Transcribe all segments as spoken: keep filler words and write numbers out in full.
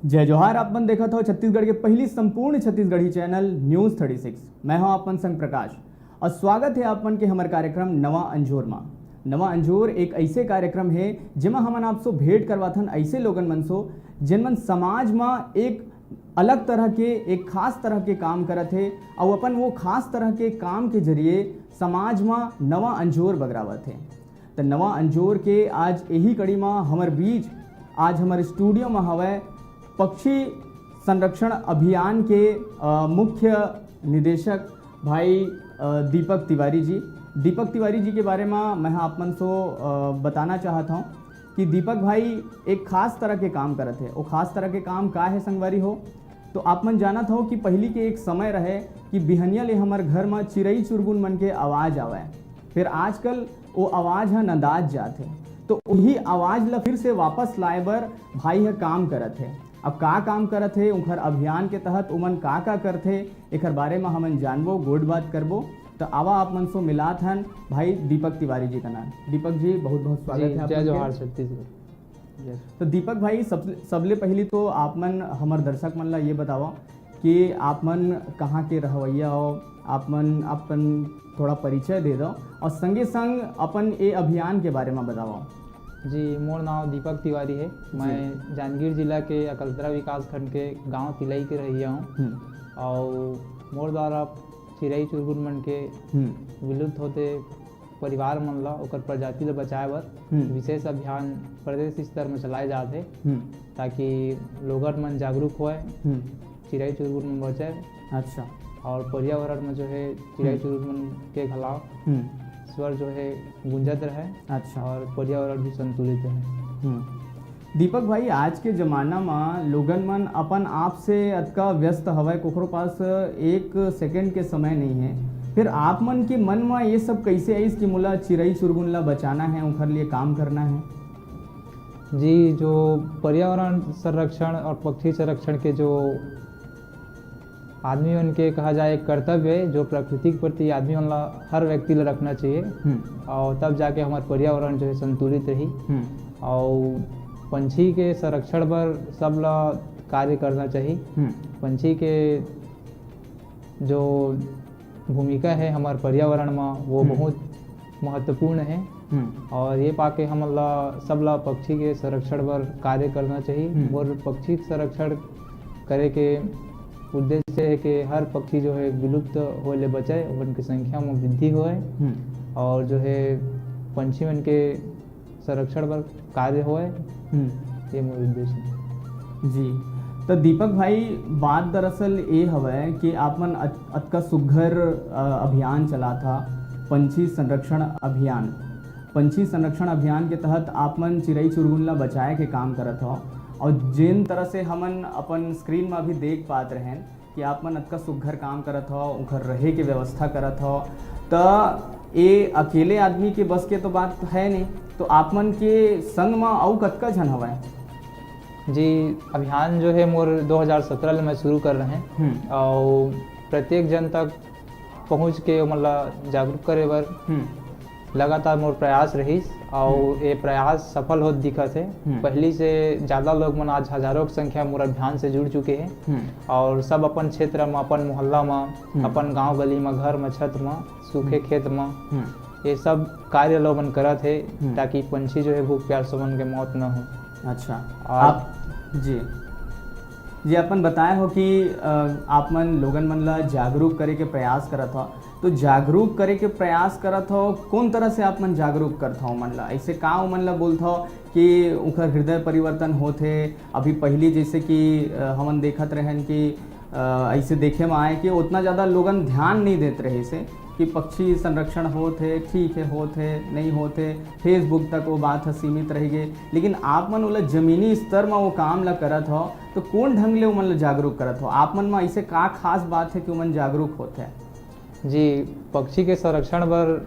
जय जोहार, आप मन देखत हो छत्तीसगढ़ के पहली संपूर्ण Chhattisgarhi channel news thirty six. मैं हूं आप मन संग प्रकाश और स्वागत है आप मन के हमर कार्यक्रम नवा अंजोर मा। नवा अंजोर एक ऐसे कार्यक्रम है, जेमा हमन आप सो भेंट करवाथन ऐसे लोगन मन सो, जिन मन समाज मा एक अलग तरह के, एक खास तरह के काम करत हे, अउ अपन वो खास तरह के काम के जरिए समाज मा नवा अंजोर बगरावत हे। त नवा अंजोर के आज यही कड़ी मा हमर बीच, आज हमर स्टूडियो मा हवय पक्षी संरक्षण अभियान के, अ, मुख्य निदेशक भाई, अ, दीपक तिवारी जी। दीपक तिवारी जी के बारे मा मैं आप मन सो, अ, बताना चाहत हूँ कि दीपक भाई एक खास तरह के काम करत हे। वो खास तरह के काम का है संगवारी हो? तो आप मन जानत हो कि पहली के एक समय रहे कि बिहनिया ले हमर घर मा चिरई चुरगुन मन के आवाज आवय, फिर आजकल वो आवाज ह नंदात जात हे। तो वही आवाज ला फिर से वापस लाए बर भाई ह काम करत हे। अब का काम करत हे, उनकर अभियान के तहत उमन का का करथे, एकर बारे मा हमन जानबो, गोठ बात करबो। तो आवा आप मन सो मिलात हन भाई दीपक तिवारी जी का नाम। दीपक जी, बहुत बहुत स्वागत जी, है आप जय मन के। जोहार छत्तीसगढ़। जय। तो दीपक भाई, सब, सबले पहली तो आप मन हमर दर्शक मन ला ये बतावा कि आप मन कहाँ के रहवैया हो, आप मन अपन थोड़ा परिचय दे दो और संगे संग अपन ए अभियान के बारे में बतावा। जी, मोर नाम दीपक तिवारी है। जी। मैं जांजगीर जिला के अकलतरा विकास खंड के गांव तिलई के रहैया हूँ। हम्म। और मोर द्वारा चिरई चुरगुन मन के हम्म। विलुप्त होते परिवार मन ला, ओकर प्रजाति ला बचाए बर हम्म। विशेष अभियान प्रदेश स्तर में चलाए जात हे, हम्म। ताकि लोगन मन जागरूक होए, हम्म। चिरई चुरगुन मन बचे। अच्छा। और पर्यावरण में जो है चिरई हम्म। चुरगुन मन के घलाव हम्म। स्वर जो है गूंजत रहे। अच्छा। और पर्यावरण भी संतुलित रहे। हम्म। दीपक भाई, आज के जमाना म लोगन मन अपन आप से अतका व्यस्त हवय, कोकरो पास एक सेकंड के समय नहीं है। फिर आप मन के मन म ये सब कैसे आइस कि मोला चिरई चुरगुन ला बचाना है, उनकर लिए काम करना है? जी, जो पर्यावरण संरक्षण और पक्षी संरक्षण के जो आदमी मन के कहा जाए एक कर्तव्य है, जो प्रकृति के प्रति आदमी मन ला, हर व्यक्ति ला रखना चाहिए। हम्म। और तब जाके हमार पर्यावरण जो है संतुलित रही। हम्म। और पंछी के संरक्षण बर सब ला कार्य करना चाहिए। हम्म। पंछी के जो भूमिका है हमार पर्यावरण में, वो हम्म। बहुत महत्वपूर्ण है। हम्म। और ये पाके हमन ला, सब ला पक्षी के संरक्षण बर कार्य करना चाहिए। हम्म। और पक्षी के संरक्षण करे के उद्देश्य है कि हर पक्षी जो है विलुप्त होए ले बचे, उनकी संख्या में वृद्धि होए हम्म। और जो है पंछी मन के संरक्षण बर कार्य होए, हम्म। ये मोर उद्देश्य है। जी, तो दीपक भाई, बात दरअसल ये हवय कि आप मन अत-, अतका सुघर, अ, अभियान चलाथा, पंछी संरक्षण अभियान। पंछी संरक्षण अभियान के तहत आप मन चिरई चुरगुन ला बचाए के काम करत हव, और जेन तरह से हमन अपन स्क्रीन में अभी देख पात रहेन कि आप मन अतका सुघर काम करत हव, उनकर रहे के व्यवस्था करत हव, त ए अकेले आदमी के बस के तो बात है नहीं, तो आप मन के संग म अउ कतका झन हवय? जी, अभियान जो है मोर दो हज़ार सत्रह ले मैं शुरू कर रहे हैं हम्म। और प्रत्येक जन तक पहुँच के ओमन ला जागरूक करे बर हम्म। लगातार मोर प्रयास रहिस और हम्म। ये प्रयास सफल होत दिखत है। हम्म। पहली से ज़्यादा लोग मन आज हजारों की संख्या मोर अभियान से जुड़ चुके हैं हम्म। और सब अपन क्षेत्र में, अपन मोहल्ला में, हम्म। अपन गांव गली में, घर में, छत में, सूखे हम्म। खेत में हम्म। ये सब कार्य लोगन करत हे हम्म। ताकि पंछी जो है भूख प्यास से मन के मौत न हो। अच्छा, और आप, जी, जी, अपन बताए हो कि, अ, आप मन लोगन मन ला जागरूक करे के प्रयास करत हो, तो जागरूक करे के प्रयास करत हो, कौन तरह से आप मन जागरूक करत हो मन ला? ऐसे का ओमन ला बोलत हो कि उनकर हृदय परिवर्तन होत हे? अभी पहली जैसे कि, अ, हमन देखत रहन कि अ, ऐसे देखे में आए कि उतना ज़्यादा लोगन ध्यान नहीं देत रहिस हे कि पक्षी संरक्षण होत हे, ठीक है, होत हे, नहीं होत हे, Facebook तक वो बात ह सीमित रह गए। लेकिन आप मन ओला जमीनी स्तर में वो काम ला करत हो, तो कौन ढंग ले ओमन ला जागरूक करत हो? आप मन में ऐसे का खास बात है कि ओमन जागरूक होत हे? जी, पक्षी के संरक्षण बर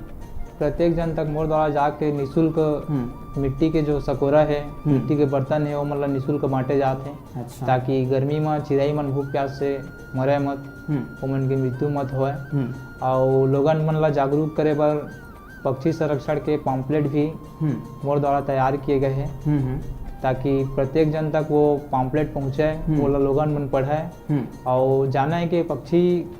प्रत्येक जन तक मोर द्वारा जाके निशुल्क हम्म। मिट्टी के जो सकोरा है, हम्म। मिट्टी के बर्तन है, ओमन ला निशुल्क बांटे जात है, अच्छा। ताकि गर्मी में चिरई मन भूख प्यास से मरे मत, हम्म। ओमन के मृत्यु मत होए। हम्म। और लोगन मन ला जागरूक करे बर पक्षी संरक्षण के पॉम्पलेट भी हम्म। मोर द्वारा तैयार किए गए हैं। हम्म, हम्म। ताकि प्रत्येक जन तक वो pamphlet पहुँचे, हम्म। ओला लोगन मन पढ़े, हम्म। अउ जाने कि पक्षी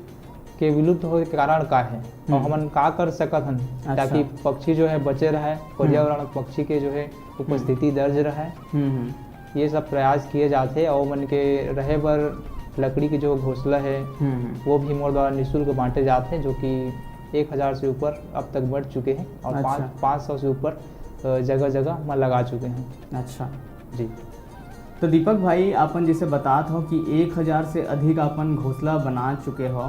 के विलुप्त होए के कारण का हे, अउ हम्म। हमन का कर सकत हन, अच्छा। ताकि पक्षी जो हे बचे रहे, हम्म। पर्यावरण पक्षी के जो हे उपस्थिति हम्म। दर्ज रहे। हम्म, हम्म। ये सब प्रयास किए जाथे, अउ मन के रहे बर लकड़ी के जो घोंसला हे, हम्म, हम्म। वो भी मोर द्वारा निःशुल्क बांटे जाथे, जो कि एक हजार से ऊपर अब तक बढ़ चुके हैं और अच्छा। पाँच, पाँच सौ से ऊपर, अ, जगह-जगह म लगा चुके हैं। अच्छा। जी। तो दीपक भाई, आपन जैसे बतात हो कि एक हजार से अधिक आपन घोंसला बना चुके हो,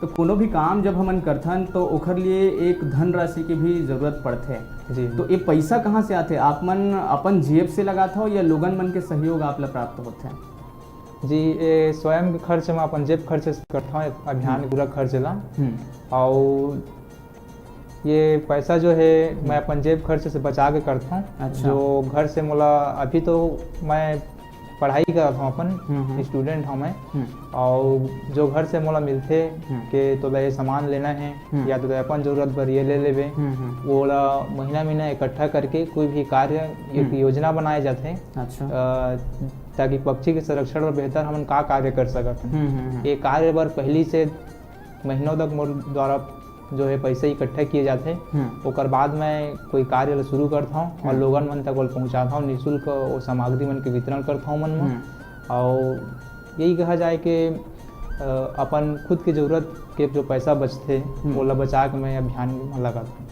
तो कोनो भी काम जब हमन करथन, तो ओखर लिए एक धनराशि की भी जरूरत पड़थे। जी। तो ये पैसा कहाँ से आथे? आप मन अपन जेब से लगात हो या लोगन मन के सहयोग आप ला प्राप्त होथे? जी, ये स्वयं के खर्च में, अपन जेब खर्च से करत हूँ अभियान हम्म। पूरा खर्च ला। हम्म। और ये पैसा जो है, हम्म। मैं अपन जेब खर्च से बचा के करत हूँ। अच्छा। जो घर से मोला, अभी तो मैं पढ़ाई करत हूँ, अपन हम्म, हम्म। Student हूँ मैं। हम्म। और जो घर से मोला मिलथे हम्म। कि तोला ये सामान लेना है हम्म। या तोला अपन जरूरत बर ये ले लेबे, हम्म, हम्म। ओला महीना महीना इकट्ठा करके कोई भी कार्य, एक हम्म। योजना बनाए जाथे। अच्छा। अ, ताकि पक्षी के संरक्षण बर बेहतर हमन का कार्य कर सकत हन। हम्म, हम्म, हम्म। ये कार्य बर पहली से महीनों तक मोर द्वारा जो है पैसा इकट्ठा किए जाथे। हम्म। ओकर बाद मैं कोई कार्य ल शुरू करत हूँ और हम्म। लोगन मन तक ओला पहुँचात हूँ निःशुल्क वो सामग्री मन के वितरण करत हूँ मन में। हम्म। और यही कहा जाए कि, अ, अपन खुद के जरूरत के जो पैसा बचथे, हम्म। ओला बचा के मैं अभियान में लगात हूँ।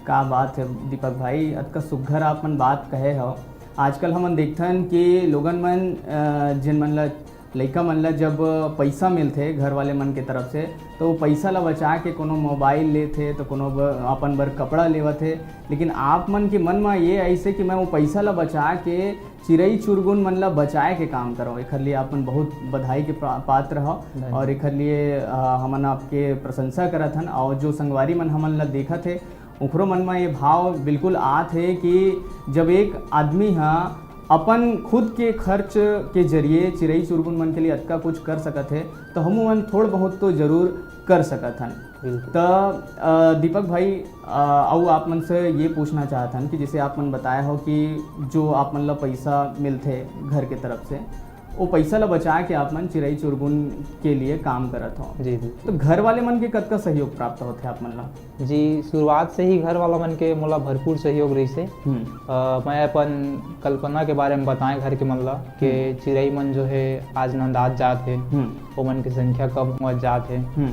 का बात है दीपक भाई, अतका सुग्घर आप मन बात कहे हो। आजकल हमन देखथन कि लोगन मन, अ, जिन मन ला, लइका मन ला जब पैसा मिलथे घर वाले मन के तरफ से, तो वो पैसा ला बचा के कोनो मोबाइल लेथे, तो कोनो ब-, अपन बर कपड़ा लेवत हे। लेकिन आप मन के मन म ये ऐसे कि मैं वो पैसा ला बचा के चिरई चुरगुन मन ला बचाए के काम करो। एखर लिए आप मन बहुत बधाई के पा-, पात्र हो धन्यवाद। और एखर लिए, अ, हमन आपके प्रशंसा करत हन। और जो संगवारी मन हमन ला देखत हे, ओखरो मन म ये भाव बिल्कुल आत हे कि जब एक आदमी ह अपन खुद के खर्च के जरिए चिरई चुरगुन मन के लिए अतका कुछ कर सकत हे, तो हमू मन थोड़ बहुत तो जरूर कर सकत हन। बिल्कुल। त, अ, दीपक भाई, अ, अउ आप मन से ये पूछना चाहत हन कि जैसे आप मन बताए हो कि जो आप मन ला पैसा मिलथे घर के तरफ से, वो पैसा ला बचा के आप मन चिरई चुरगुन के लिए काम करत हो। जी, जी। तो घर वाले मन के कतका सहयोग प्राप्त होथे आप मन ला? जी, शुरुआत से ही घर वाला मन के मोला भरपूर सहयोग रहिस हे। हम्म। अ, मैं अपन कल्पना के बारे में बताएं घर के मन ला, के हम्म। चिरई मन जो है आज नंदात जात हे, हम्म। ओमन के संख्या कम होत जात हे। हम्म।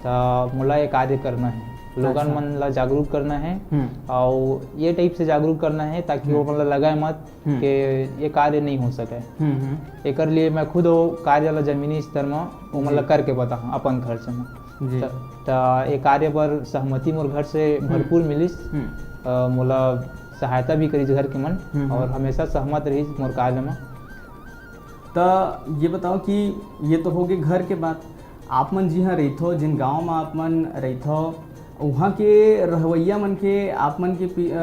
त मोला ये कार्य करना है, लोगन अच्छा। मन ला जागरूक करना है हम्म। और ये type से जागरूक करना है ताकि हम्म। ओमन ला लगे मत हम्म। के ये कार्य नहीं हो सके। हम्म, हम्म। एकर लिए मैं खुद वो कार्य ला जमीनी स्तर म ओमन ला जी। करके बताहूँ अपन खर्च म। जी। त, त ये कार्य पर सहमति मोर घर से हम्म। भरपूर मिलिस। हम्म। अ, मोला सहायता भी करिस घर के मन हम्म, हम्म। और हमेशा सहमत रहिस मोर कार्य म। त ये बताओ कि ये तो होगे घर के बात, आप मन जिहाँ रहिथो, जिन गाँव म आप मन रहिथो, उहाँ के रहवइया मन के, आप मन के पी-, अ,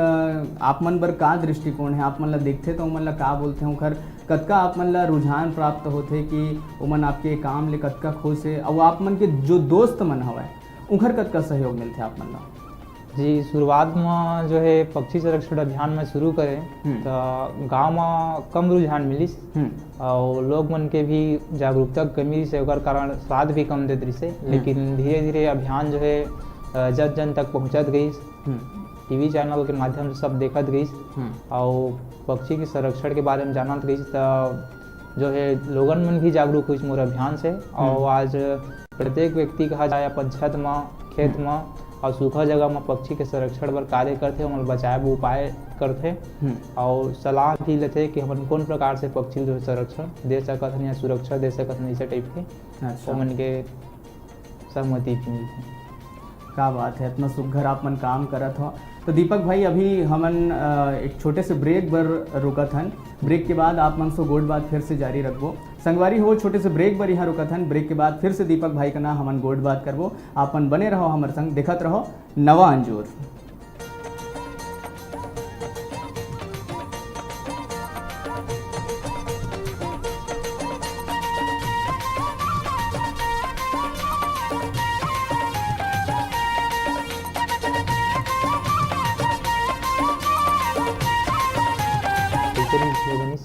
आप मन बर का दृष्टिकोण है? आप मन ला देखथे त ओमन ला का बोलथे? ओखर कतका आप मन ला रुझान प्राप्त होथे कि ओमन आपके काम ले कतका खुश हे? अउ आप मन के जो दोस्त मन हवय, उखर कतका सहयोग मिलथे आप मन ला? जी, शुरुआत म जो है पक्षी संरक्षण अभियान में शुरू करे, हम्म। त गाँव म कम रुझान मिलिस हम्म। अउ लोग मन के भी जागरूकता कमी से ओकर कारण श्राद्ध भी कम देत रिहिसे। हम्म। लेकिन धीरे-धीरे अभियान जो है, अ, जन-जन तक पहुँचत गइस। हम्म। टीवी चैनल के माध्यम से सब देखत गइस हम्म। अउ पक्षी के संरक्षण के बारे में जानत गइस, त जो है लोगन मन भी जागरूक होइस मोर अभियान से। अउ हम्म। आज प्रत्येक व्यक्ति कहा जाए अपन छत म, खेत हम्म। म अउ सूखा जगह म पक्षी के संरक्षण बर कार्य करथे, ओमन बचाए बर उपाय करथे हम्म। अउ सलाह भी लेथे कि हमन कौन प्रकार से पक्षी ल जो है संरक्षण दे सकत हन या सुरक्षा दे सकत हन, ऐसे type के अच्छा। ओमन के सहमति भी मिलथे। का बात है, इतना सुघर आप मन काम करत हो। तो दीपक भाई, अभी हमन, अ, एक छोटे से break बर रुकत हन। Break के बाद आप मन से गोठ बात फिर से जारी रखबो। संगवारी हो, छोटे से break बर यहाँ रुकत हन। Break के बाद फिर से दीपक भाई कना हमन गोठ बात करबो। आप मन बने रहो हमर संग, देखत रहो नवा अंजोर। कइसे नहीं बनिस?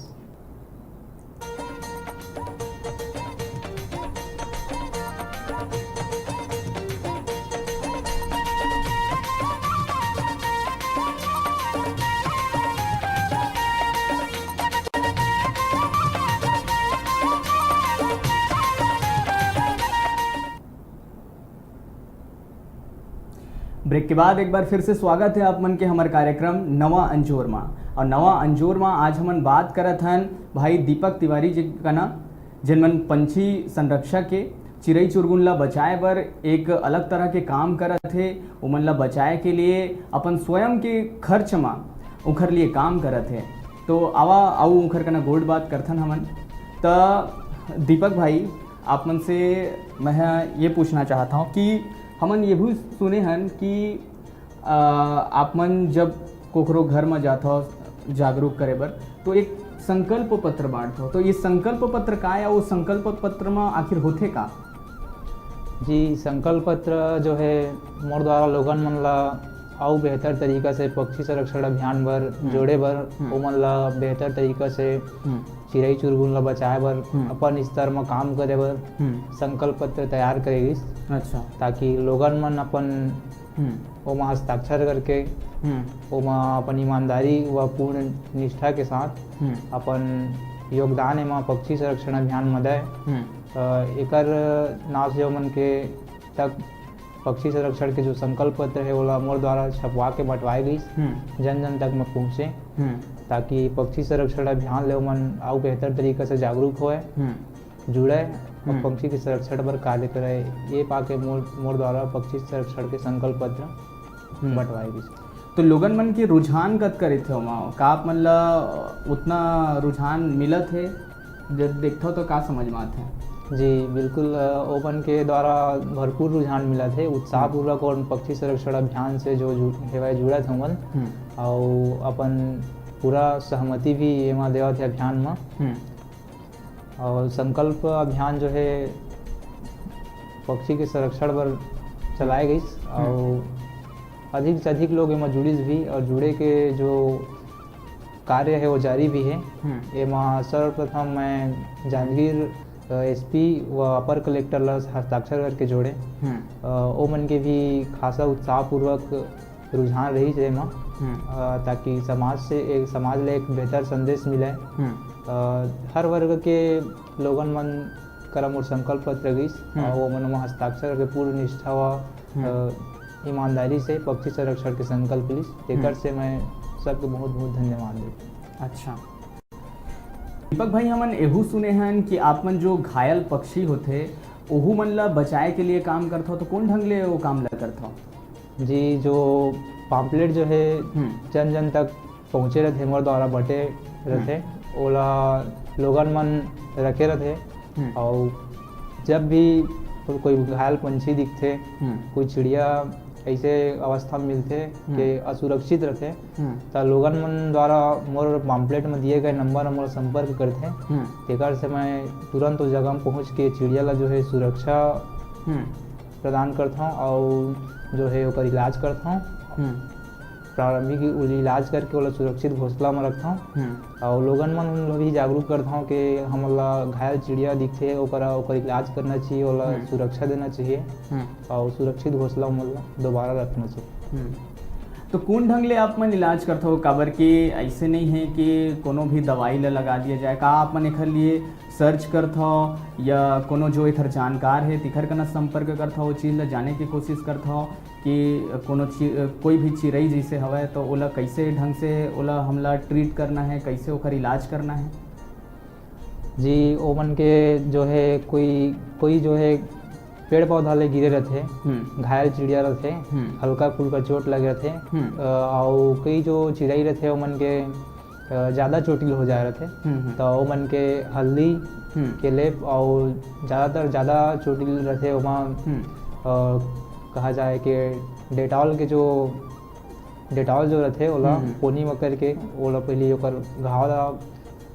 ब्रेक के बाद एक बार फिर से स्वागत है आप मन के हमर कार्यक्रम नवा अंजोर मा। और नवा अंजोर मा आज हमन बात करत हन भाई दीपक तिवारी जी कना, जिन मन पंछी संरक्षक के चिरई चुरगुन ला बचाए बर एक अलग तरह के काम करत हे। उमन ला बचाए के लिए अपन स्वयं के खर्च मा उखर लिए काम करत हे। तो आवा, आऊ उखर कना गोठ बात करथन हमन। त दीपक भाई, आप मन से मैं ये पूछना चाहत हूँ कि हमन ये भी सुने हन कि अ, आप मन जब कोकरो घर म जाथव जागरूक करे बर, तो एक संकल्प पत्र बांटथव। तो ये संकल्प पत्र का हे, वो संकल्प पत्र म आखिर होथे का? जी, संकल्प पत्र जो है, मोर द्वारा लोगन मन ला अउ बेहतर तरीका से पक्षी संरक्षण अभियान बर हम्म। जोड़े बर, हम्म। ओमन ला बेहतर तरीका से हम्म। चिरई चुरगुन ला बचाए बर, हम्म। अपन स्तर म काम करे बर हम्म। संकल्प पत्र तैयार करे गिस, अच्छा। ताकि लोगन मन अपन हम्म। ओमा हस्ताक्षर करके, हम्म। ओमा अपन ईमानदारी व पूर्ण निष्ठा के साथ हम्म। अपन योगदान एमा पक्षी संरक्षण अभियान म दय। हम्म। अ, एकर नाव से ओमन के तक पक्षी संरक्षण के जो संकल्प पत्र है, ओला मोर द्वारा छपवा के बंटवाए गइस, हम्म। जन जन तक म पहुँचे, हम्म। ताकि पक्षी संरक्षण अभियान ले ओमन अउ बेहतर तरीका से जागरूक होए। हम्म। जुड़े और हम्म। पक्षी के संरक्षण बर कार्य करे। ये पाके मोर, मोर द्वारा पक्षी संरक्षण के संकल्प पत्र हम्म। बंटवाए गिस। तो लोगन मन के रुझान कतका रहिथे ओमा? का आप मन ला उतना रुझान मिलत हे? जब देखथव तो का समझ में आथे? जी, बिल्कुल, अ, ओमन के द्वारा भरपूर रुझान मिलत हे, उत्साहपूर्वक हम्म। और पक्षी संरक्षण अभियान से जो जु-, हेवय जुड़त हवन हम्म। अउ अपन पूरा सहमति भी एमा देवत हे अभियान म। हम्म। और संकल्प अभियान जो है पक्षी के संरक्षण बर चलाए गइस हम्म। और अधिक से अधिक लोग एमा जुड़िस भी और जुड़े के जो कार्य है वो जारी भी है। हम्म। एमा सर्वप्रथम मैं जांजगीर, अ, एसपी व अपर कलेक्टर ला हस्ताक्षर करके जोड़े। हम्म। अ, ओमन के भी खासा उत्साहपूर्वक रुझान रहिस एमा, हम्म। अ, ताकि समाज से एक, समाज ले एक बेहतर संदेश मिले। हम्म। अ, हर वर्ग के लोगन मन करा मोर संकल्प पत्र गिस, हम्म। अ, ओमन ओमा हस्ताक्षर करके पूर्ण निष्ठा व, हम्म। अ, ईमानदारी से पक्षी संरक्षण के संकल्प लिस। तेकर हम्म। से मैं सबके बहुत बहुत धन्यवाद देथंव। अच्छा। दीपक भाई, हमन एहू सुने हन कि आप मन जो घायल पक्षी होथे, ओहू मन ला बचाए के लिए काम करथव, तो कोन ढंग ले वो काम ला करथव? जी, जो पम्पलेट जो है, हम्म। जन जन तक पहुँचे रथे, मोर द्वारा बंटे रथे, हम्म। ओला लोगन मन रखे रथे, हम्म। अउ जब भी कोई घायल पंछी दिखथे, हम्म। कोई चिड़िया ऐसे अवस्था में मिलथे हम्म। के असुरक्षित रथे, हम्म। त लोगन मन द्वारा मोर पम्पलेट में दिए गए नंबर में मोर संपर्क करथे। हम्म। तेकर से मैं तुरंत उस जगह में पहुँच के चिड़िया ला जो है सुरक्षा हम्म। प्रदान करथंव अउ जो है ओकर इलाज करथंव। हम्म। प्रारंभिक इल-, इलाज करके ओला सुरक्षित घोंसला में रखथंव। हम्म। अउ लोगन मन ला भी जागरूक करथंव कि हमन ला घायल चिड़िया दिखथे, ओकरा, ओकर इलाज करना चाहिए, ओला हम्म। सुरक्षा देना चाहिए हम्म। अउ सुरक्षित घोंसला में ओला दोबारा रखना चाहिए। हम्म। तो कोन ढंग ले आप मन इलाज करथव? काबर कि ऐसे नहीं है कि कोनो भी दवाई ला लगा दिया जाए। का आप मन एखर लिए सर्च करथव या कोनो जो एखर जानकार है, तिखर कना संपर्क करथव, वो चीज़ ला जाने के कोशिश करथव कि कोनो चि-, कोई भी चिरई जैसे हवय, तो ओला कैसे ढंग से ओला हमला ट्रीट करना है, कैसे ओखर इलाज करना है? जी, ओमन के जो है, कोई, कोई जो है, पेड़ पौधा ले गिरे रथे, हम्म। घायल चिड़िया रथे, हम्म। हल्का फुल्का चोट लगे रथे, हम्म। अ, अउ कई जो चिरई रथे, ओमन के, अ, ज़्यादा चोटिल हो जाए रथे, हम्म, हम्म। त ओमन के हल्दी हम्म। के लेप अउ ज़्यादातर ज़्यादा चोटिल रथे, ओमा, हम्म। अ, कहा जाए कि डेटॉल के जो, डेटॉल जो रथे, ओला हम्म, हम्म। पोनी म करके, ओला पहिली ओकर घाव ला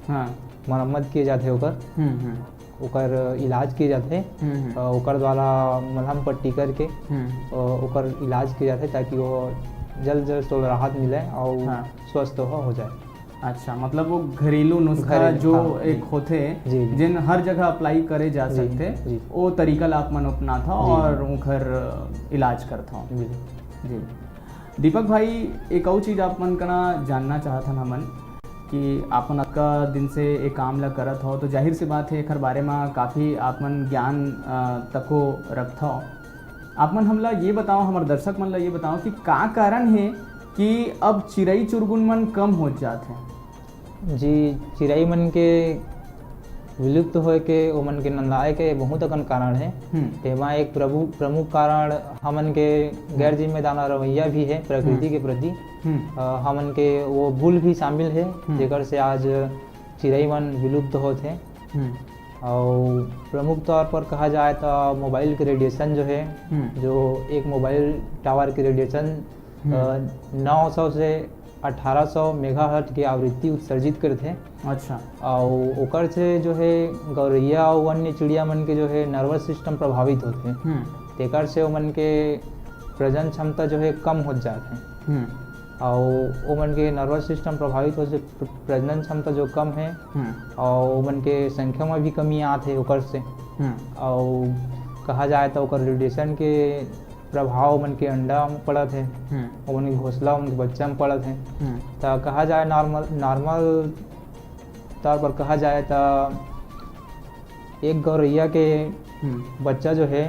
हाँ। मरम्मत किए जाथे ओकर। हम्म, हम्म। ओकर इलाज किए जाथे। हम्म, हम्म। अ, ओकर द्वारा मलहम पट्टी करके, हम्म। अ, ओकर इलाज किए जाथे ताकि वो जल्द, जल्द से राहत मिले और हाँ। स्वस्थ हो, हो जाए। अच्छा, मतलब वो घरेलू नुस्खा घरेलू, जो हाँ, एक जी। होथे, जी, जी। जिन हर जगह अप्लाई करे जा जी, सकथे, जी। वो तरीका ला आप मन अपनाथव जी, और जी। ओकर इलाज करथव। जी। जी। दीपक भाई, एक अउ चीज़ आप मन करा जानना चाहत हन हमन कि आप मन अतका दिन से ए काम ला करत हव, तो जाहिर सी बात है, एखर बारे मा काफ़ी आप मन ज्ञान, अ, तको रखथव। आप मन हमला ये बताओ, हमर दर्शक मन ला ये बताओ कि का कारण हे कि अब चिरई चुरगुन मन कम होत जात हे? जी, चिरई मन के विलुप्त होए के, ओमन के नंदाए के बहुत अकन कारण हे। हम्म। तेमा एक प्रभु-, प्रमुख कारण हमन के गैर हम्म। जिम्मेदार रवैया भी हे प्रकृति हम्म। के प्रति। हम्म। अ, हमन के वो भूल भी शामिल हे, हम्म। जेकर से आज चिरई मन विलुप्त होत हे। हम्म। अउ प्रमुख तौर पर कहा जाए त मोबाइल के रेडिएशन जो हे, हम्म। जो एक मोबाइल टावर के रेडिएशन, हम्म। अ, नौ सौ से अठारह सौ मेगाहर्ट्ज के आवृत्ति उत्सर्जित करथे। अच्छा। अउ ओकर से जो हे गौरैया अउ अन्य चिड़िया मन के जो हे नर्वस सिस्टम प्रभावित होथे। हम्म। तेकर से ओमन के प्रजनन क्षमता जो हे कम होत जात हे। हम्म। अउ ओमन के नर्वस सिस्टम प्रभावित होए से प्र-, प्रजनन क्षमता जो कम हे, हम्म। अउ ओमन के संख्या में भी कमी आत हे ओकर से। हम्म। अउ कहा जाए त ओकर रेडिएशन के प्रभाव ओमन के अंडा में पड़त हे, हम्म। ओमन के घोंसला, ओमन के बच्चा में पड़त हे। हम्म। त कहा जाए नॉर्मल, नॉर्मल तौर पर कहा जाए त एक गौरैया के हम्म। बच्चा जो हे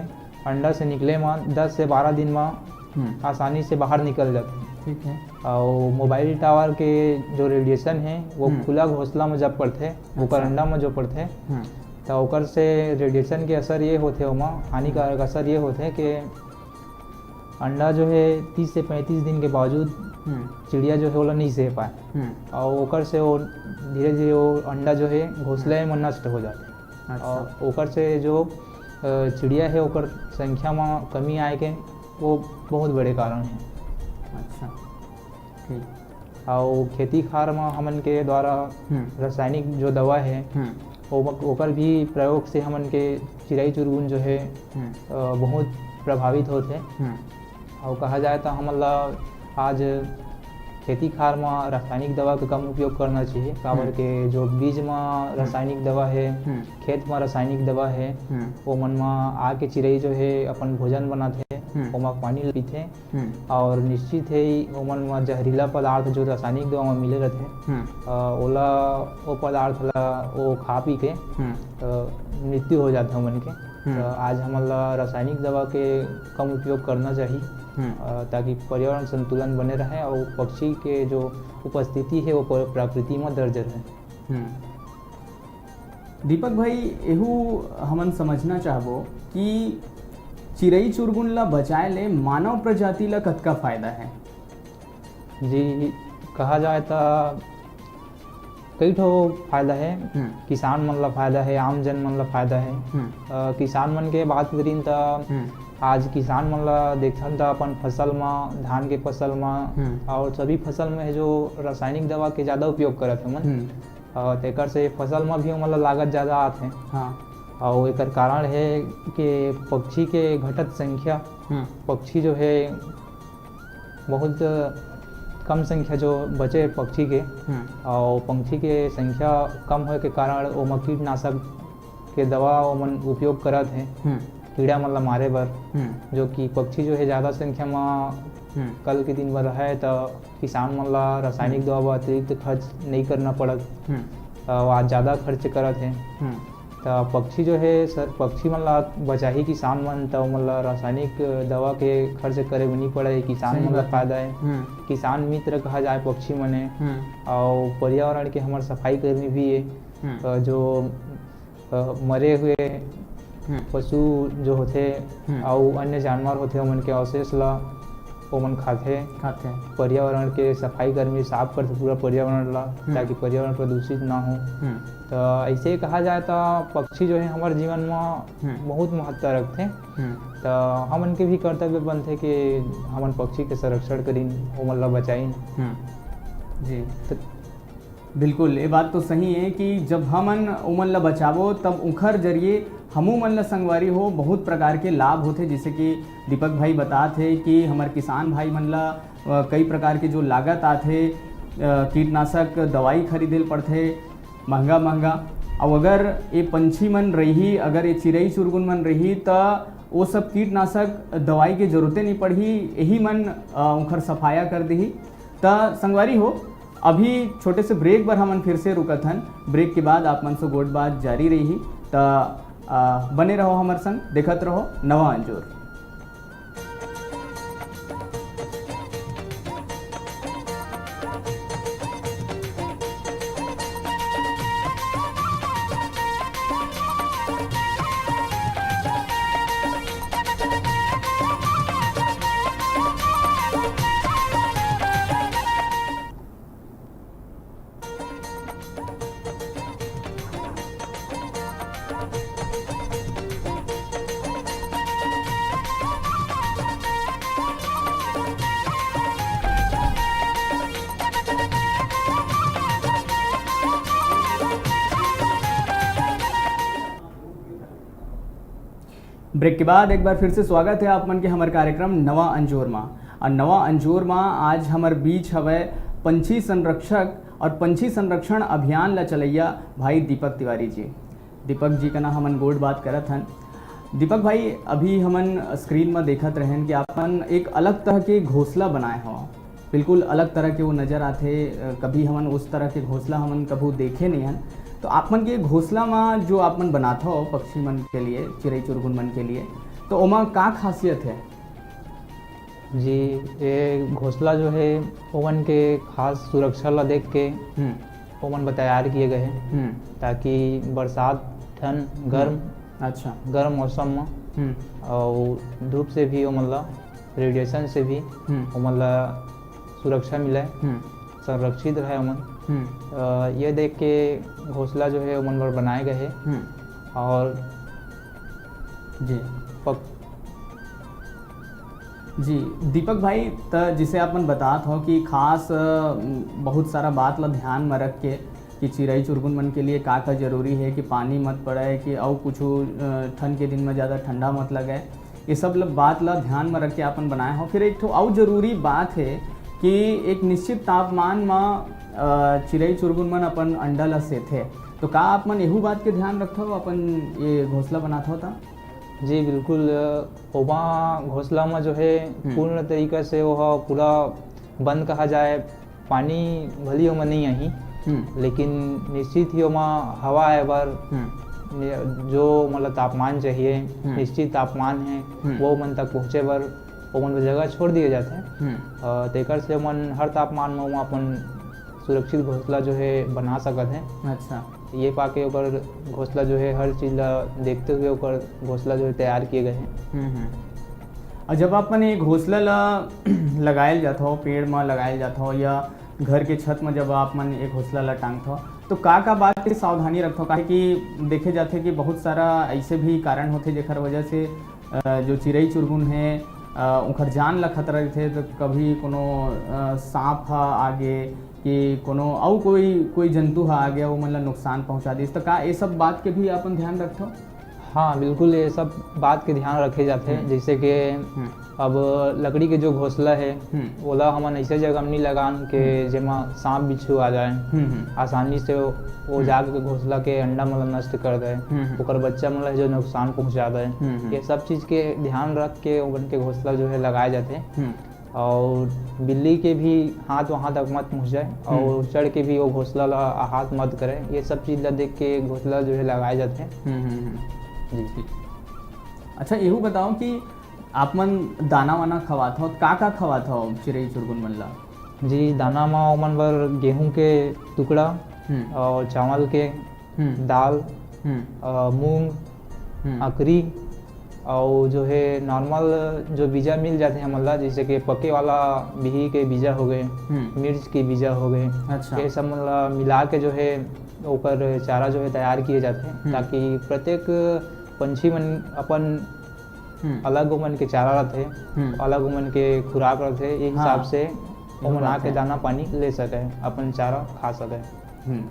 अंडा से निकले म दस से बारह दिन म हम्म। आसानी से बाहर निकल जाथे। ठीक है। अउ मोबाइल टावर के जो रेडिएशन हे, वो हम्म। खुला घोंसला म जब पड़थे, ओकर अच्छा। अंडा म जो पड़थे, हम्म। त ओकर से रेडिएशन के असर ये होथे, ओमा हानिकारक हम्म। असर ये होथे कि अंडा जो हे तीस से पैंतीस दिन के बावजूद हम्म। चिड़िया जो हे ओला नहीं सह पाए। हम्म। अउ ओकर से वो धीरे-धीरे वो अंडा जो हे घोंसले हम्म। में नष्ट हो जाथे। अच्छा। अउ ओकर से जो, अ, चिड़िया हे ओकर संख्या में कमी आए के वो बहुत बड़े कारण हे। अच्छा, ठीक। अउ खेती खार म हमन के द्वारा हम्म। रासायनिक जो दवा हे, हम्म। ओ-, ओकर भी प्रयोग से हमन के चिरई चुरगुन जो हे, हम्म। अ, बहुत प्रभावित होत हे। हम्म। अउ कहा जाए त हमन ला आज खेती खार म रासायनिक दवा के कम उपयोग करना चाहिए, काबर हम्म। के जो बीज म हम्म। रासायनिक दवा हे, हम्म। खेत म रासायनिक दवा हे, हम्म। ओमन म आके चिरई जो हे अपन भोजन बनाथे, हम्म। ओमा पानी पीथे। हम्म। अउ निश्चित हे, ओमन म जहरीला पदार्थ जो रासायनिक दवा म मिले रथे, हम्म। अ, ओला, ओ पदार्थ ला ओ खा पी के, हम्म। अ, मृत्यु हो जाथे ओमन के। हम्म। त आज हमन ला रासायनिक दवा के कम उपयोग करना चाही, हम्म। अ, ताकि पर्यावरण संतुलन बने रहे अउ पक्षी के जो उपस्थिति हे, वो प-, प्रकृति म दर्ज रहे। हम्म। दीपक भाई, एहू हमन समझना चाहबो कि चिरई चुरगुन ला बचाए ले मानव प्रजाति ला कतका फायदा हे? जी, कहा जाए त कई ठो फायदा हे। हम्म। किसान मन ला फायदा हे, आम जन मन ला फायदा हे। हम्म। अ, किसान मन के बात करिन त हम्म। आज किसान मन ला देखथन त अपन फसल म, धान के फसल म हम्म। अउ सभी फसल म जो रासायनिक दवा के ज्यादा उपयोग करत हे मन, हम्म। अ, तेकर से फसल म भी ओमन ला लागत ज्यादा आथे। हाँ। अउ एकर कारण हे कि पक्षी के घटत संख्या, हम्म। पक्षी जो हे बहुत कम संख्या जो बचे पक्षी के, हम्म। अउ पक्षी के संख्या कम होए के कारण ओमा कीटनाशक के दवा ओमन उपयोग करत हे हम्म। कीड़ा मन ला मारे बर, हम्म। जो कि पक्षी जो हे ज्यादा संख्या म हम्म। कल के दिन बर रहे त किसान मन ला रासायनिक हम्म। दवा बर अतिरिक्त खर्च नइ करना पड़त। हम्म। अ, आज ज्यादा खर्च करत हे। हम्म। त पक्षी जो हे सर, पक्षी मन ला बचाही किसान मन, त ओमन ला रासायनिक दवा के खर्च करे बर नइ पड़े, किसान सही मन ला बात हे। फायदा हे। हम्म। किसान मित्र कहा जाए पक्षी मन हे। हम्म। अउ पर्यावरण के हमर सफाई कर्मी भी हे। हम्म। अ, जो अ, मरे हुए हम्म। पशु जो होथे हम्म। अउ अन्य जानवर होथे, ओमन के अवशेष ला ओमन खाथे। खाथे। पर्यावरण के सफाई कर्मी साफ करथे पूरा पर्यावरण ला, हम्म। ताकि पर्यावरण प्रदूषित ना हो। हम्म। त ऐसे कहा जाए त पक्षी जो हे हमर जीवन म हम्म। बहुत महत्ता रखथे। हम्म। त हमन के भी कर्तव्य बनथे कि हमन पक्षी के संरक्षण करिन, ओमन ला बचाइन। हम्म। जी। त बिल्कुल, ये बात तो सही हे कि जब हमन ओमन ला बचाबो, तब उखर जरिए हमू मन ला, संगवारी हो, बहुत प्रकार के लाभ होथे। जैसे कि दीपक भाई बतात हे कि हमर किसान भाई मन ला, अ, कई प्रकार के जो लागत आथे, अ, कीटनाशक दवाई खरीदे ल पड़थे महंगा-महंगा। अउ अगर ये पंछी मन रही, अगर ये चिरई चुरगुन मन रही, त वो सब कीटनाशक दवाई के जरूरते नहीं पड़ही, यही मन, अ, उखर सफाया कर दिही। त संगवारी हो, अभी छोटे से ब्रेक बर हमन फिर से रुकत हन। ब्रेक के बाद आप मन से गोठ बात जारी रही, त, आ, बने रहो हमर संग, देखत रहो नवा अंजोर। ब्रेक के बाद एक बार फिर से स्वागत है आप मन के हमर कार्यक्रम नवा अंजोर मा। और नवा अंजोर मा आज हमर बीच हवय पंछी संरक्षक और पंछी संरक्षण अभियान ला चलैया भाई दीपक तिवारी जी। दीपक जी कना हमन गोठ बात करत हन। दीपक भाई, अभी हमन स्क्रीन म देखत रहेन कि आपन एक अलग तरह के घोंसला बनाए हो, बिल्कुल अलग तरह के वो नजर आथे। अ, कभी हमन उस तरह के घोंसला हमन कभू देखे नहीं हन। तो आप मन के घोंसला म जो आप मन बनात हो पक्षी मन के लिए, चिरई चुरगुन मन के लिए, तो ओमा का खासियत है? जी, ये घोंसला जो है ओमन के खास सुरक्षा ला देख के हम्म। ओमन बर तैयार किए गए हैं, हम्म। ताकि बरसात ठंड गर्म हम्म। अच्छा। गर्म मौसम में हम्म। और धूप से भी ओमन ला, रेडिएशन से भी हम्म। ओमन ला सुरक्षा मिले, हम्म। संरक्षित रहे ओमन। हम्म। अ, ये देख के घोंसला जो है ओमन बर बनाए गए है। हम्म। और जी। पक- जी, दीपक भाई, त जिसे आप मन बतात हो कि खास, अ, बहुत सारा बात ला ध्यान में रख के कि चिरई चुरगुन मन के लिए का का जरूरी है कि पानी मत पड़े, कि अउ कुछ, अ, ठंड के दिन में ज़्यादा ठंडा मत लगे, ये सब ल-, बात ला ध्यान में रख के आपन बनाए हो। फिर एक ठो अउ जरूरी बात है कि एक निश्चित तापमान में, अ, चिरई चुरगुन मन अपन अंडा ला सेथे, तो का आप मन एहू बात के ध्यान रखथव अपन ये घोंसला बनात हो ता? जी, बिल्कुल। अ, ओमा घोंसला म जो है, हम्म। पूर्ण तरीका से वो ह पूरा बंद कहा जाए, पानी भली ओमा नहीं आही, हम्म। लेकिन निश्चित ही ओमा हवा आए बर, हम्म। ने-, जो मतलब तापमान चाहिए, हम्म। निश्चित तापमान है, हम्म। वो मन तक पहुँचे बर ओमन बर जगह छोड़ दिए जाथे। हम्म। अ, तेकर से ओमन हर तापमान में ओमा अपन सुरक्षित घोंसला जो है बना सकत हैं। अच्छा। ये पाके ओकर घोंसला जो है हर चीज ला देखते हुए ओकर घोंसला जो है तैयार किए गए हैं। हम्म, हम्म। और जब आप मन ये घोंसला ला लगायल जात हो, पेड़ में लगायल जात हो या घर के छत में जब आप मन ये घोंसला ला टांगत हो, तो का का बात के सावधानी रखत हो? काहे कि देखे जाथे कि बहुत सारा ऐसे भी कारण होथे जेकर वजह से, अ, जो चिरई चुरगुन है, अ, उनकर जान ला खतरा रहिथे, तो कभी कोनो, अ, सांप ह आगे कि कोनो अउ कोई, कोई जंतु ह आगे, वो मन ला नुकसान पहुंचा दिस, तो का ये सब बात के भी अपन ध्यान रखथो? हाँ, बिल्कुल, ये सब बात के ध्यान रखे जाथे। हम्म। जैसे कि हम्म। अब लकड़ी के जो घोंसला है, हम्म। ओला हमन ऐसे जगह में नहीं लगान के हम्म। जेमा सांप बिच्छू आ जाए, हम्म, हम्म। आसानी से वो, वो हम्म। जाके घोंसला के अंडा मन ला नष्ट कर दे, हम्म, हम्म। ओकर बच्चा मन ला जो नुकसान पहुंचा दे। हम्म, हम्म। ये सब चीज के ध्यान रख के ओमन के घोंसला जो है लगाए जाथे। हम्म। और बिल्ली के भी हाथ वहाँ तक मत पहुँच जाए और हम्म। चढ़ के भी वो घोंसला ला हाथ मत करे। ये सब चीज ला देख के घोंसला जो है लगाए जाथे। हम्म, हम्म, हम्म। जी। ठीक। अच्छा, एहू बताओ कि आप मन दाना वाना खवात हो, का का खवात हो चिरई चुरगुन मन ला? जी, दाना म ओमन बर गेहूं के टुकड़ा हम्म। और चावल के हम्म। दाल, हम्म। अ, मूंग, हम्म। अकरी, अउ जो है नॉर्मल जो बीजा मिल जाथे हमन ला, जैसे कि पके वाला बिही के बीजा हो गए, हम्म। मिर्च के बीजा हो गए, अच्छा। ये सब मन ला मिला के जो है ओकर चारा जो है तैयार किए जाथे, हम्म। ताकि प्रत्येक पंछी मन अपन हम्म। अलग ओमन के चारा रथे, हम्म। अलग ओमन के खुराक रथे, ये हाँ। हिसाब से ये ओमन बात आके है। दाना पानी ले सके, अपन चारा खा सके। हम्म।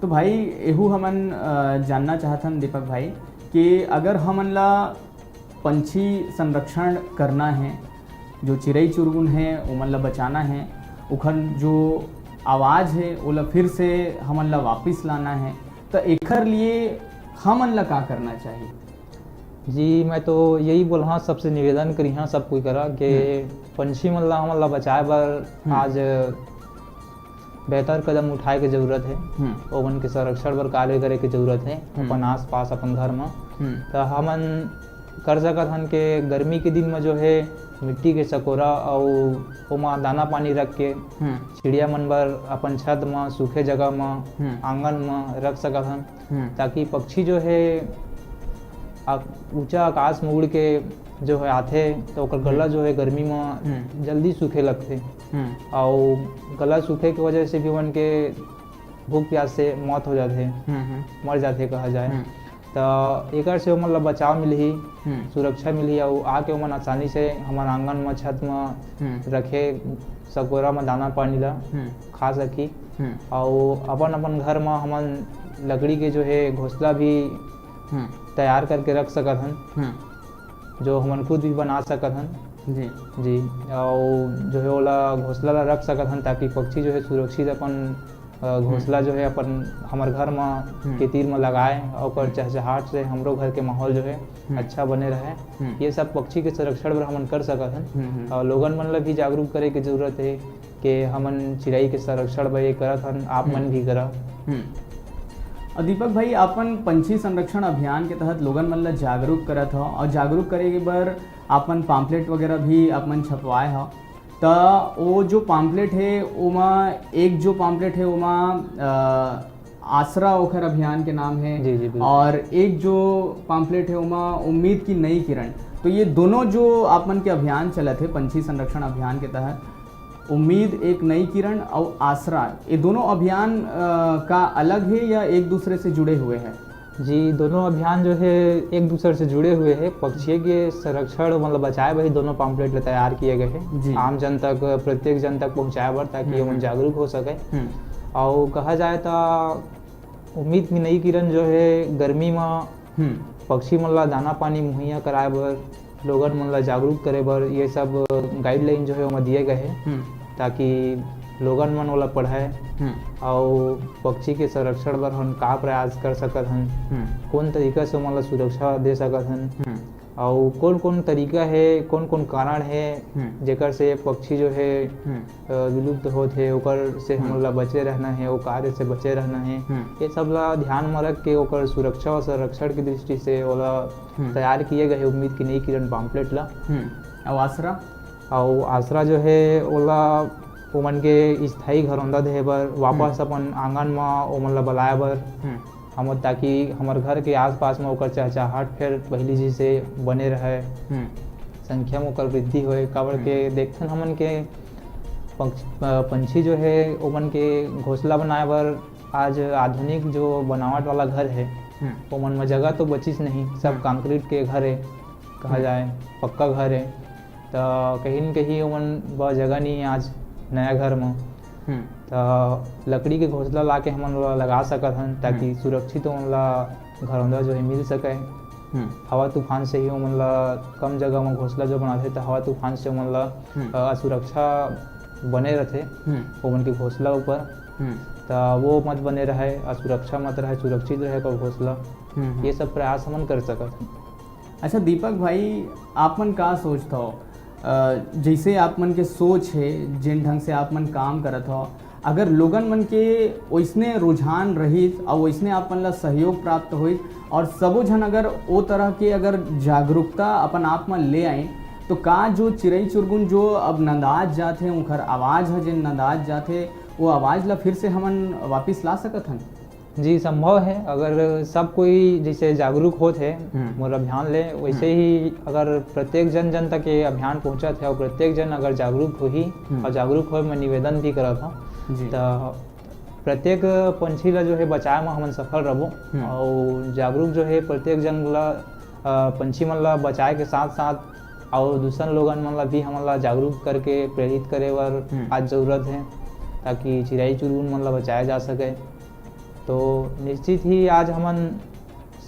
तो भाई, एहू हमन, अ, जानना चाहत हन दीपक भाई कि अगर हमन ला पंछी संरक्षण करना है, जो चिरई चुरगुन है, ओमन ला बचाना है, ओखर जो आवाज़ है, ओला फिर से हमन ला वापिस लाना है, तो एखर लिए हमन ला का करना चाहिए? जी, मैं तो यही बोलहाँ, सबसे निवेदन करिहाँ सब कोई करा कि हम्म। पंछी मन ला, हमन ला बचाए बर हम्म। आज बेहतर कदम उठाए के जरूरत है। हम्म। ओमन के संरक्षण बर कार्य करे के जरूरत है, हम्म। अपन आसपास, अपन घर म। हम्म। त हमन कर सकत हन के गर्मी के दिन म जो है मिट्टी के सकोरा अउ ओमा दाना पानी रख के हम्म। चिड़िया मन बर अपन छत म, सूखे जगह म, हम्म। आंगन म रख सकत हन, हम्म। ताकि पक्षी जो है आ-, ऊंचा आकाश में उड़ के जो है आथे, तो ओकर गला हम्म। जो है गर्मी में हम्म। जल्दी सूखे लगथे। हम्म। अउ गला सूखे के वजह से भी ओमन के भूख प्यास से मौत हो जाथे, हम्म, हम्म। मर जाथे कहा जाए। हम्म। त एकर से ओमन ला बचाव मिलही, हम्म। सुरक्षा मिलही, अउ आके ओमन आसानी से हमर आंगन म, छत म हम्म। रखे सकोरा म दाना पानी ला हम्म। खा सकही। हम्म। अउ अपन-अपन घर म हमन लकड़ी के जो है घोंसला भी हम्म। तैयार करके रख सकत हन, हम्म। जो हमन खुद भी बना सकत हन। जी। जी, अउ जो है ओला घोंसला ला रख सकत हन, ताकि पक्षी जो है सुरक्षित अपन, अ, घोंसला हम्म। जो है अपन हमर घर म हम्म। के तीर म लगाए, अउ ओकर हम्म। चहचहाट से हमरो घर के माहौल जो है हम्म। अच्छा बने रहे। हम्म। ये सब पक्षी के संरक्षण बर हमन कर सकत हन। हम्म, हम्म। अउ लोगन मन ला भी जागरूक करे के जरूरत है कि हमन चिरई के संरक्षण बर ये करत हन, आप मन हम्म। भी करा। हम्म। अउ दीपक भाई, अपन पंछी संरक्षण अभियान के तहत लोगन मन ला जागरूक करत हव, अउ जागरूक करे के बर अपन pamphlet वगैरह भी अपन छपवाए हव। त वो जो pamphlet है, ओमा एक जो pamphlet है, ओमा, अ, आसरा ओखर अभियान के नाम है, जी, जी, बिल्कुल। और एक जो pamphlet है, ओमा उम्मीद की नई किरण। तो ये दोनों जो आप मन के अभियान चलत है पंछी संरक्षण अभियान के तहत, उम्मीद एक नई किरण और आसरा, ये दोनों अभियान, अ, का अलग है या एक दूसरे से जुड़े हुए हैं? जी, दोनों अभियान जो है एक दूसरे से जुड़े हुए हैं। पक्षी के संरक्षण मतलब बचाए बर ही दोनों pamphlet ले तैयार किए गए हैं। जी। आम जन तक, प्रत्येक जन तक पहुंचाए बर, ताकि हम्म, ओमन हम्म। जागरूक हो सके। हम्म। और कहा जाए तो उम्मीद की नई किरण जो है गर्मी में हम्म। पक्षी मन ला दाना पानी मुहैया कराए बर, लोगन मन ला जागरूक करे बर ये सब guideline जो है ओमा दिए गए हैं, हम्म। ताकि लोगन मन ओला पढ़े हम्म। और पक्षी के संरक्षण बर हम का प्रयास कर सकत हन, हम्म। कौन तरीका से ओमन ला सुरक्षा दे सकत हन हम्म। और कौन-कौन तरीका है, कौन-कौन कारण है हम्म। जेकर से पक्षी जो है हम्म। अ, विलुप्त होत हे, ओकर से हम्म। हमन ला बचे रहना हे, ओ कार्य से बचे रहना हे। हम्म। ये सब ला ध्यान म रख के ओकर सुरक्षा और संरक्षण की दृष्टि से ओला हम्म। तैयार किए गए हे उम्मीद की नई किरण pamphlet ला। हम्म। अउ आसरा? अउ आसरा जो हे, ओला ओमन के स्थायी घरौंदा देहे बर, वापस हम्म। अपन आंगन म ओमन ला बलाए बर, हम्म। हमर, ताकि हमर घर के आसपास म ओकर चहचहाट फेर पहिली जैसे बने रहे, हम्म। संख्या म ओकर वृद्धि होए, काबर हम्म। के देखथन हमन के पंछ-, अ, पंछी जो हे, ओमन के घोंसला बनाए बर आज आधुनिक जो बनावट वाला घर हे, हम्म। ओमन म जगह तो बचिस नहीं, सब हम्म। concrete के घर हे, कहा हम्म। जाए, पक्का घर हे। त कहीं न कहीं ओमन बर जगह नहीं हे आज नया घर म। हम्म। त लकड़ी के घोंसला ला के हमन ओला लगा सकत हन, ताकि हम्म। सुरक्षित ओमन ला घरौंदा जो हे मिल सके। हम्म। हवा तूफान से ही ओमन ला कम जगह म घोंसला जो बनाथे, त हवा तूफान से ओमन ला, हम्म। अ, असुरक्षा बने रथे हम्म। ओमन के घोंसला ऊपर। हम्म। त वो मत बने रहे, असुरक्षा मत रहे, सुरक्षित रहे ओकर घोंसला। हम्म, हम्म। ये सब प्रयास हमन कर सकत हन। अच्छा दीपक भाई, आप मन का सोचथव, अ, जैसे आप मन के सोच हे, जिन ढंग से आप मन काम करत हव, अगर लोगन मन के ओइसने रुझान रहिस और ओइसने आप मन ला सहयोग प्राप्त होइस और सबो झन अगर ओ तरह के अगर जागरूकता अपन आप म ले आए, तो का जो चिरई चुरगुन जो अब नंदात जात हे, उनकर आवाज ह जेन नंदात जात हे, वो आवाज ला फिर से हमन वापिस ला सकत हन? जी, संभव हे। अगर सब कोई जैसे जागरूक होत हे, हम्म। मोर अभियान ले, वैसे हम्म। ही अगर प्रत्येक जन जन तक ये अभियान पहुंचत हे और प्रत्येक जन अगर जागरूक होही हम्म। और जागरूक होए, मैं निवेदन भी करत हूँ, जी। त प्रत्येक पंछी ला जो है बचाए में हमन सफल रहबो। हम्म। और जागरूक जो है प्रत्येक जन ला, अ, पंछी मन ला बचाए के साथ साथ और दूसर लोगन मन ला भी हमन ला जागरूक करके प्रेरित करे बर हम्म। आज जरूरत है, ताकि चिरई चुरगुन मन ला बचाया जा सके। तो निश्चित ही आज हमन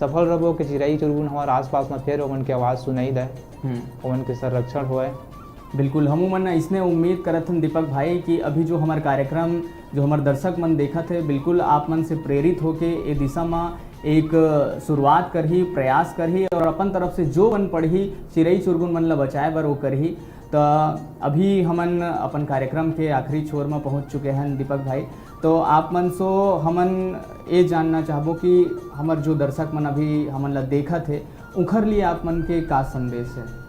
सफल रहबो कि चिरई चुरगुन हमारे आसपास में फेर ओमन के आवाज़ सुनाई दे, हम्म। ओमन के संरक्षण होए। बिल्कुल, हमू मन इसने उम्मीद करत हन दीपक भाई कि अभी जो हमार कार्यक्रम, जो हमार दर्शक मन देखत हे, बिल्कुल आप मन से प्रेरित होके ए दिशा म एक शुरुआत करही, प्रयास करही और अपन तरफ से जो बन पड़ही चिरई चुरगुन मन ल बचाए बर वो करही। त अभी हमन अपन कार्यक्रम के आखिरी छोर म पहुंच चुके हन दीपक भाई, तो आप मन सो हमन ये जानना चाहबो कि हमर जो दर्शक मन अभी हमन ल देखत हे, उखर लिए आप मन के का संदेश है?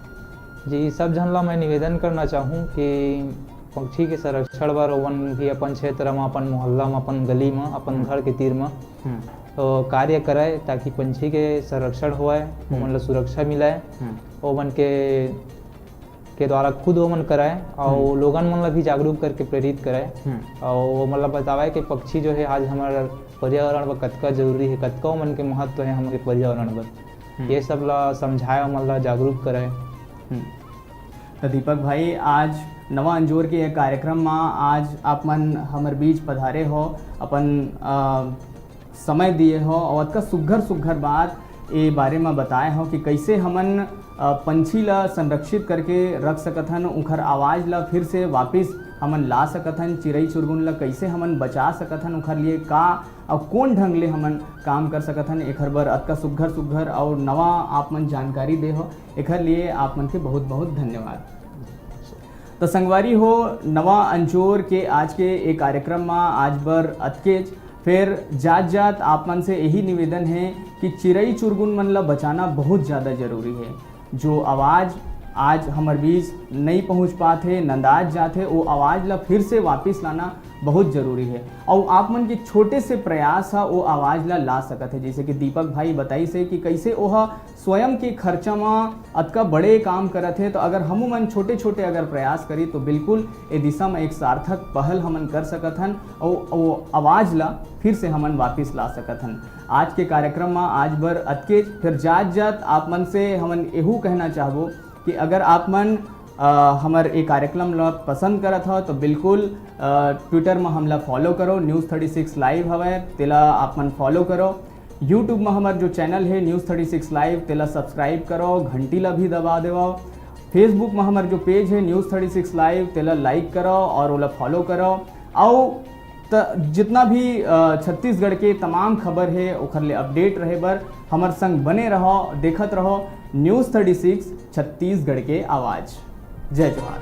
जी, सब झन ला मैं निवेदन करना चाहूँ कि पंछी के संरक्षण बर ओमन भी अपन क्षेत्र म, अपन मोहल्ला म, अपन गली म, अपन हम्म। घर के तीर म, हम्म। तो कार्य करय, ताकि पंछी के संरक्षण होवय, हम्म। ओमन ला सुरक्षा मिलय, हम्म। ओमन के, के द्वारा खुद ओमन करय, और हम्म। लोगन मन ला भी जागरूक करके प्रेरित करय, हम्म। और ओमन ला बतावय कि पक्षी जो है आज हमर पर्यावरण बर कतका जरूरी है, कतका ओमन के महत्व है हमर पर्यावरण बर। हम्म। ये सब ला समझाए, ओमन ला जागरूक करे। हम्म। तो दीपक भाई, आज नवा अंजोर के ये कार्यक्रम में आज आप मन हमर बीच पधारे हो, अपन, अ, समय दिए हो और अतका सुघर सुघर बात ए बारे म बताए हव कि कइसे हमन, अ, पंछी ला संरक्षित करके रख सकत हन, उंखर आवाज ला फिर से वापिस हमन ला सकत हन, चिरई चुरगुन ला कइसे हमन बचा सकत हन, उंखर लिए का अउ कोन ढंग ले हमन काम कर सकत हन, एखर बर अतका सुग्घर सुग्घर अउ नवा आप मन जानकारी दे हव, एखर लिए आप मन के बहुत बहुत धन्यवाद। त संगवारी हो, नवा अंजोर के आज के ए कार्यक्रम म आज बर अतकेच। फेर जात जात आप मन से यही निवेदन हे कि चिरई चुरगुन मन ला बचाना बहुत ज़्यादा जरूरी हे। जो आवाज़ आज हमर बीच नइ पहुँच पात हे, नंदात जात हे, वो आवाज़ ला फिर से वापिस लाना बहुत जरूरी हे। अउ आप मन के छोटे से प्रयास ह वो आवाज़ ला ला सकत हे। जैसे कि दीपक भाई बताइस हे कि कैसे ओह स्वयं के खर्चा म अतका बड़े काम करत हे, तो अगर हमू मन छोटे-छोटे अगर प्रयास करी, तो बिल्कुल ए दिशा म एक सार्थक पहल हमन कर सकत हन अउ वो आवाज़ ला फिर से हमन वापिस ला सकत हन। आज के कार्यक्रम म आज बर अतकेच। फिर जात-जात आप मन से हमन एहू कहना चाहबो कि अगर आप मन, अ, हमर ए कार्यक्रम ला पसंद करत हव, तो बिल्कुल, अ, Twitter म हमला follow करो, News Thirty Six Live हवय, तेला आप मन follow करो। YouTube म हमर जो channel हे News Thirty Six Live, तेला subscribe करो, घंटी ला भी दबा देवव। Facebook म हमर जो page हे News Thirty Six Live, तेला like करो और ओला follow करो। अउ त जितना भी, अ, छत्तीसगढ़ के तमाम खबर हे, ओखर ले update रहे बर हमर संग बने रहो, देखत रहो News Thirty Six छत्तीसगढ़ के आवाज़। जय जोहार।